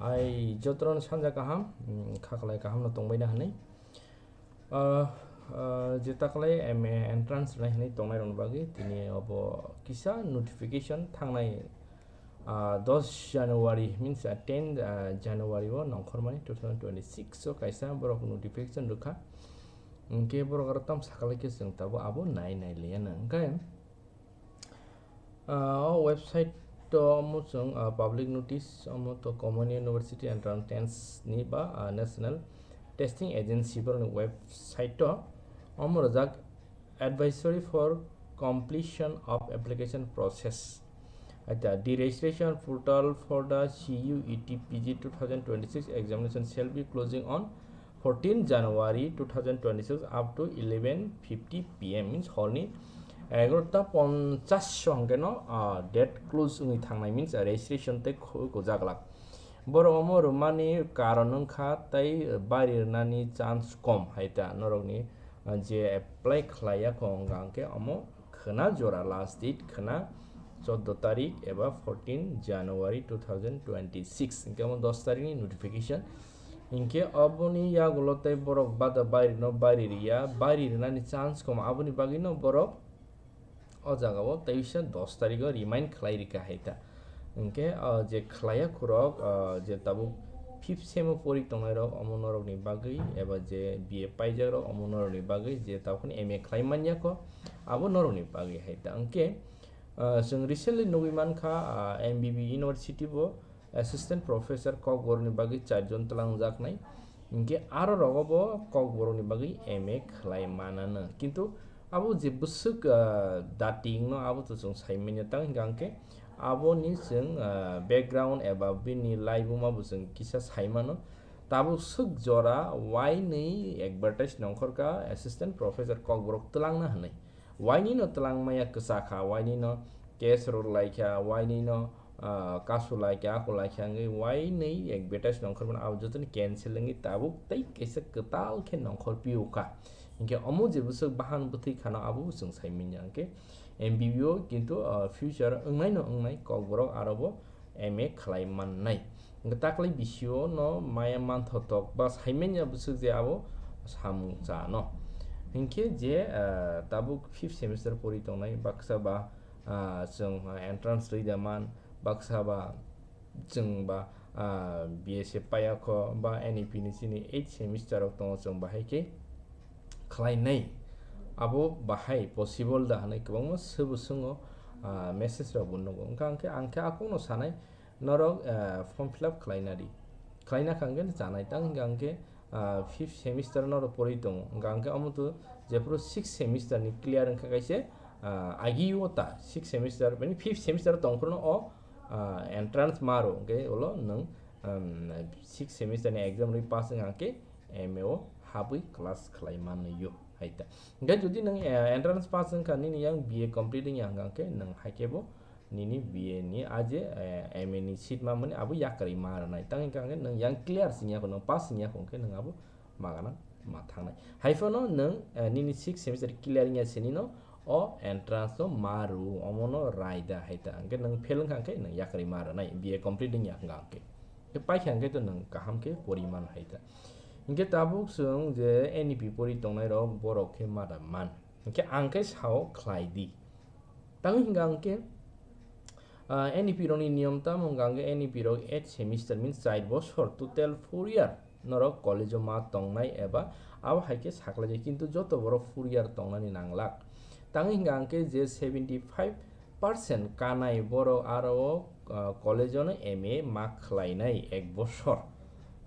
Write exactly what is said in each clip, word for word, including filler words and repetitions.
Hai jotono sanja kaham, mm, khaklai kaham no tongbaina hinwi. Ah, ah, je taklai M A entrance rwnai hinwi tongnai rokni bagwi tini obo kisa notification thangnai, ah, dos January, means, ah, ten, ah, January o nongkhormani two thousand twenty-six o kaisa borok notification rwkha. Hinkhe borok aro tam sakalai khe chwng tabuk abo nai nai liya nang. Hinkhe, ah, o website to omo chwng, ah, public notice omo to Common University Entrance Test ni ba, ah, National Testing Agency borokni website to omo rwjak advisory for completion of application process. Aita, the registration portal for the C U E T P G two thousand twenty-six examination shall be closing on fourteen January two thousand twenty-six up to eleven fifty P M, means horni egarota ponchash hwnkhe no, ah, date close wngwi thangnai, means registration tei khu-, khujaglak. Borok omo rwmani karon wngkha tei bari rwnani chance kom hai ta norokni, ah, je apply khlaiya kho wngkha hwnkhe omo khwna jora last date khwna choddo tarik eba fourteen January two thousand twenty-six, hinkhe omo dos tarikni notification. Hinkhe oboni yagulo tei borok bada bairino bairi riya, bairi rinani chance kom, aboni bagwino borok o jagao teisa dos tarigo remind khlai rikha hai ta. Hinkhe, ah, je khlaiya khurok, ah, je tabuk fifth sem o pori tongnai rok, omo norokni bagwi, eba je B A paijak rok, omo norokni bagwi, je tabuk M A khlai manya kho, abo norokni bagwi hai ta. Hinkhe, ah, chwng recently nugwi mankha, ah, M B B University bo Assistant Professor Kokborokni bagwi charjon twlangjaknai. Hinkhe aro rogo bo Kokborokni bagwi M A khlai manano. Kintu abo je bwswk, ah, dating no abo to chwng sai manya tang hinkha hinkhe aboni chwng, ah, background eba bini laibuma bo chwng kisa sai mano. Tabuk swk jora wainwi advertise nongkhorkha Assistant Professor Kokborok twlangna hinwi. Wainwi no twlangmaya kwchakha, wainwi no case rwlaikha, wainwi no, ah, kasu laikha, aku laikha wngwi wainwi advertise nongkhormano abo jotoni cancel wngwi tabuk tei kaisa kwtal khe nongkhor piyokha. Hinkhe omo je bwswk bahan bwthwi khano abo chwng sai manya hinkhe M B B o kintu, ah, future wngnai no wngnai Kokborok aro bo M A khlai mannai. Hwnkhe taklai bisio no maya manthotok ba saimanya bwswk je abo samung cha no. Hinkhe je, ah, tabuk fifth semester pori tongnai baksa ba, ah, chwng entrance rwi da man, baksa ba chwng ba, ah, B S A paya kho ba N E P ni chini eighth semester rok tongo, chwng bahai khe khlainai. Abo bahai possible da hwnwi kwbangma swbo swngo, ah, message rok bo nugo. Wngkha hwnkhe ang khe a kokno sanai, norok, ah, form fill up khlaina di. Khlaina kha hwnkhe chanai tang hwnkha hwnkhe, ah, fifth semester norok porwi tongo. Wngkha hwnkhe omo to jephuru sixth semester ni clear wngkha kaise, ah, agi o ta sixth semester, mane fifth semester tong phuru no o, ah, entrance maro hwnkhe ulo nwng, um, sixth semester ni exam rwi pass wngkha hwnkhe M A o habwi class khlai manwi o hai ta. Hwnkhe jodi nwng, eh, entrance pass wngkha nini yang B A complete wngya hwnkha hwnkhe nwng hai khe bo nini B A ni a je, eh, M A ni seat ma mani abo yakarwi ma rwnai. Tang hwnkha hwnkhe nwng yang clear singya kho, nwng pass singya kho hwnkhe nwng abo ma gana ma thangnai. Hai phano nwng, eh, nini sixth semester clear wngya sini no o entrance no ma rw, omo no rai da hai ta. Hwnkhe nwng fail wngkha hwnkhe nwng yakarwi ma rwnai, B A complete wngya hwnkha hwnkhe. Khe paikha hwnkhe to nwng kaham khe pori man hai ta. Hwnkhe tabuk chwng je N E P pori tongnai rok borok khe ma da man. Hwnkhe ang khe sao khlai di. Tamo hwnkha hwnkhe, ah, N E P rokni niyom tamo hwnkha hwnkhe N E P rok eight semester means char bosor, total four year norok college o ma tongnai eba abo hai khe saklaijak, kintu joto borok four year tongnani nanglak. Tamo hwnkha hwnkhe je seventy five percent kanai borok aro o, ah, college o no M A ma khlainai ek bosor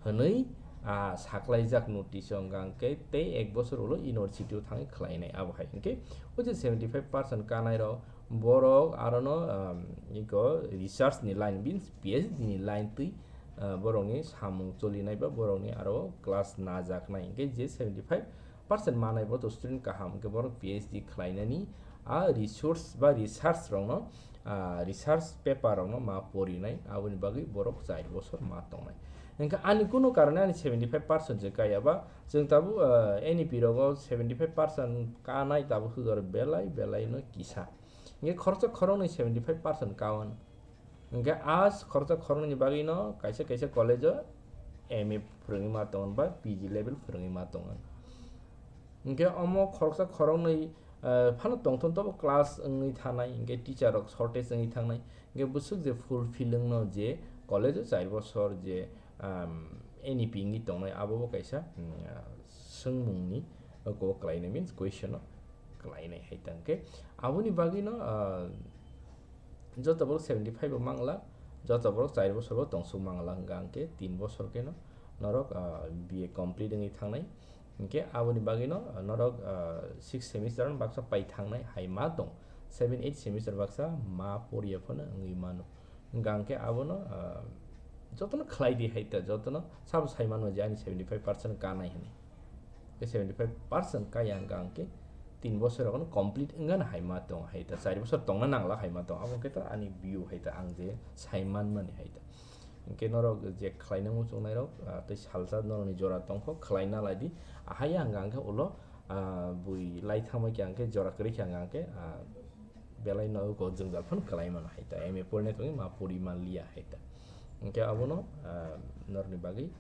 hwnwi, ah, saklaijak notice o hwnkha hwnkhe tei ek bosor ulo university o thangwi khlainai. Abo hai hwnkhe o je seventy five percent kanai rok borok aro no, um, iko research ni line, means P H D ni line twi, ah, borokni samung cholinai ba borokni aro class najaknai hwnkhe je seventy five percent manai bo to student kaham hwnkhe borok P H D khlainani a resource ba research rokno, ah, research paper rokno ma porinai, aboni bagwi borok char bosor ma tongnai. Hwnkhe ani kunu karone ani seventy five percent se kaya ba, chwng tabuk, ah, N E P rogo seventy five percent kanai tabuk hwgaro belai belai no kisa. Hwnkhe khoroksa khoroknwi seventy five percent kawan. Hwnkhe a khoroksa khoroknwi ni bagwi no kaisa kaisa college o M A phwrwngwi ma tongo ba P G level phwrwngwi ma tongo. Hwnkhe omo khoroksa khoroknwi, ah, phano tongthon tobo class wngwi thanai, hwnkhe teacher rok shortage wngwi thangnai, hwnkhe bwswk je fulfill wngno je college o char bosor je, um, N E P wngwi tongnai, abo bo kaisa, um, ah, swngmungni oko kwlainai, means question o kwlainai hai ta. Hwnkhe aboni bagwi no, ah, joto borok seventy five bo mangla, joto borok char bosor bo tongsuk mangla, hwnkha hwnkhe tin bosor khe no norok, ah, B A complete wngwi thangnai. Hwnkhe aboni bagwi no, ah, norok, ah, six semester no baksa pai thangnai hai ma tong, seven eight semester baksa ma poriya phano wngwi mano. Hwnkha hwnkhe abono, ah, jotono khlai di hai ta, jotono sabo sai mano je ani seventy five percent kanai hinwi. Khe seventy five percent kaya hwnkha hwnkhe tin bosor rogono complete wngano hai ma tong hai ta, char bosor tongna nangla hai ma tong, abo hwnkhe to ani view hai ta, ang je sai manmani hai ta. Hwnkhe norok je khlaina muchungnairok, ah, tei salsa norokni jora tongkho, khlaina lai di. Ahai ya hwnkha hwnkhe ulo, ah, bui lai thangbai kha hwnkhe, jora kwrwi kha hwnkha hwnkhe, ah, belai no oko jwngjal phano kwlai mano hai ta, M A porinai tongwi ma pori manliya hai ta. Hwnkhe abono, ah, norokni bagwi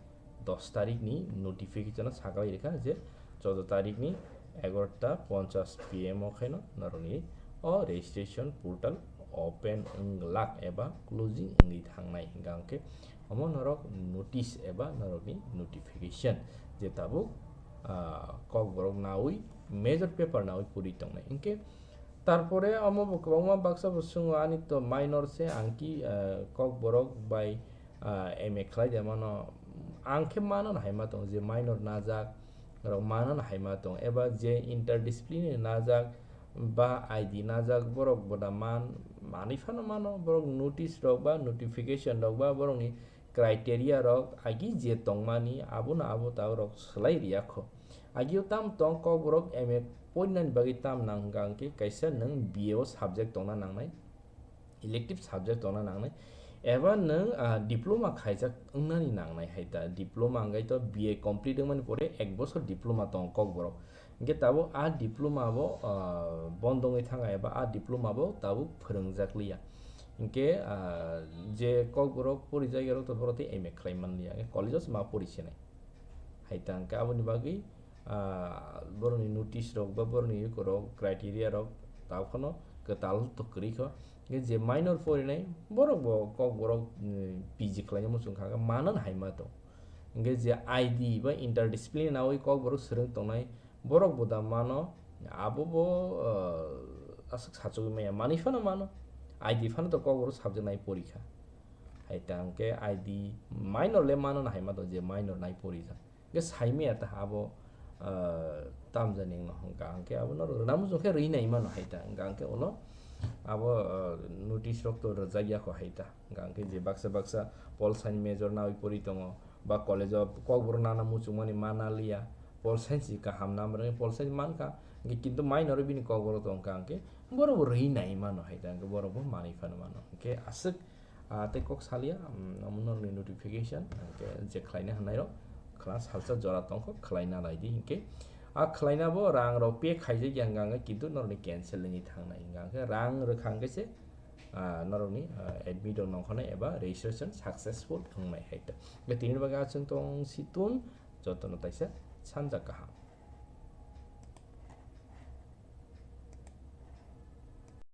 dos tarikni notification o saklai rwkha je choudo tarikni egarota ponchas P M o khaino norokni o registration portal open wng glak eba closing wngwi thangnai, hwnkha hwnkhe omo norok notice eba norokni notification je tabuk, ah, kokborok naui major paper naui puri tongnai. Hwnkhe tarpore omo bo kwbangma baksa bo swngo, ani to minor se, ang ki, ah, kokborok bai, ah, M A khlai de mano, ang khe mano hai ma tongo je minor najak rok mano hai ma tongo, eba je interdisciplinary najak ba I D najak borok bo da man, manwi phano mano, borok notice rok ba notification rok ba borokni criteria rok agi je tongmani abono abo ta rok swlai riya kho. Agio tam tong kokborok M A porinani bagwi tam nang hwnkha hwnkhe kaisa nwng B A o subject tongna nangnai, elective subject tongna nangnai, eba nwng, ah, diploma khaijak wngnani nangnai hai ta, diploma hwnkhe to B A complete wngmani pore ek bosor diploma tongo kokborok, hwnkhe tabuk a diploma bo, ah, bondo wngwi thangkha eba a diploma bo tabuk phwrwngjak liya, hwnkhe, ah, je kokborok porijak yarok to borok tei M A khlai manliya, hwnkhe college o se ma pori sinai. Hai ta hwnkhe aboni bagwi, ah, borokni notice rok ba borokni ikorok criteria rok ta phano kwtal to kwrwi kho. Hwnkhe je minor porinai borok bo kokborok, mm, P G khlaina muchung kha, khe mano hai ma tong. Hwnkhe je I D ba interdisciplinary naui kokborok swrwng tongnai borok bo da mano, abo bo, ah, aswk sachogwi maya, manwi phano mano, I D phano to kokborok subject nai pori kha. Hai ta hwnkhe I D minor le mano na hai ma tong je minor nai pori jak. Hwnkhe saimaya ta abo, ah, tamjani wngno hwnkha hwnkhe abono rwna muchung khe rwi nai mano hai ta hwnkha hwnkhe ulo abo, ah, notice rok to rwjak ya kho hai ta hwnkha hwnkhe je baksa baksa pol science major naui pori tongo ba college o kokborok nana muchungmani mana liya, pol science kaham number wngwi pol science mankha hwnkhe kintu minor o bini kokborok tongkha hwnkhe borok bo rwi nai mano hai ta hwnkhe borok bo manwi phano mano hwnkhe aswk Ah, tei kok salia, um, omo norokni notification, hwnkhe je khlaina hwnnairok khwna salsa jora tongkho, khlaina lai di hinkhe. A khlaina bo rang rok pay khaijak ya hwnkha hwnkhe, kintu norokni cancel wngwi thangnai hwnkha hwnkhe, rang rwkha hwnkhe se, ah, norokni, ah, admit rok nongkhornai eba registration successful wngnai hai ta. Hwnkhe tini bagwi aswk tong si tun, jotono taisa sanja kaham.